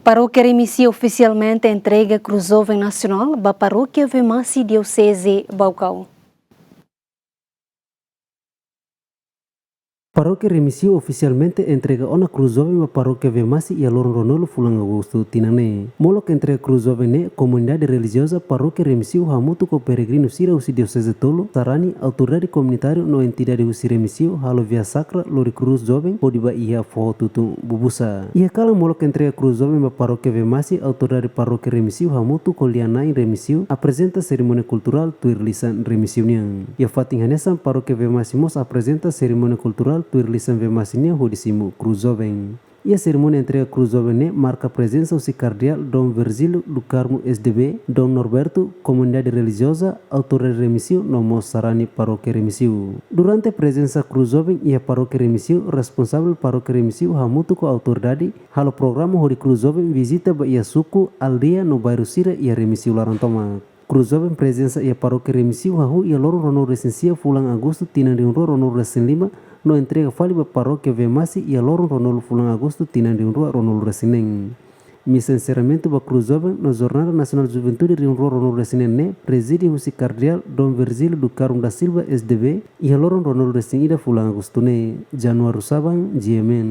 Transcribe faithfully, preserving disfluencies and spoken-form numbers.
Parókia Remexio ofisialmente entrega Cruz Jovem Nasionál ba Parókia Vemasi Dioseze Baucau. Parókia Remexio ofisialmente entrega ona Cruz Jovem ba Parókia Vemasi iha loron ruanulu fulan Agostu tinan ne'e. Molok entrega Cruz Jovem ne'e, komunidade relijioza Parókia Remexio hamutuk ho peregrinu sira husi dioseze tolu, sarani, autoridade komunitáriu no entidade husi Remexio halo via sakra lori Cruz Jovem hodi ba iha foho Tutun Bubusa. Iha kalan molok entrega Cruz Jovem ba Parókia Vemasi, autoridade Parókia Remexio hamutuk ho lia-na'in Remexio aprezenta serimónia kulturál tuir lisan Remexio nian. Iha fatin hanesan, Parókia Vemasi mós aprezenta serimónia kulturál tuir lisan Vemasi nian hodi simu Cruz Jovem. Iha serimónia entrega Cruz Jovem ne'e marka prezensa husi Kardeál Dom Virgílio do Carmo, S D B, Dom Norberto, komunidade relijioza, autoridade Remexio no mós sarani Parókia Remexio. Durante prezensa Cruz Jovem iha Parókia Remexio, responsavel Parókia Remexio hamutuk ho autoridade halo programa hodi Cruz Jovem vizita ba iha suku, aldeia no bairru sira iha Remexio laran tomak. Cruz Jovem prezensa iha Parókia Remexio hahú iha loron ruanulu-resin-sia fulan Agostu tinan rihun rua ruanulu-resin-lima, no entrega fali ba Parókia Vemasi iha loron ruanulu fulan Agostu tinan rihun rua ruanulu-resin-neen. Misa enserramentu ba Cruz Jovem no Jornada Nasionál Juventude rihun rua ruanulu-resin-neen ne'e prezide husi Kardeál Dom Virgílio do Carmo da Silva, S D B, iha loron ruanulu-resin-ida fulan Agostu ne'e. Januário Sabang, G M N.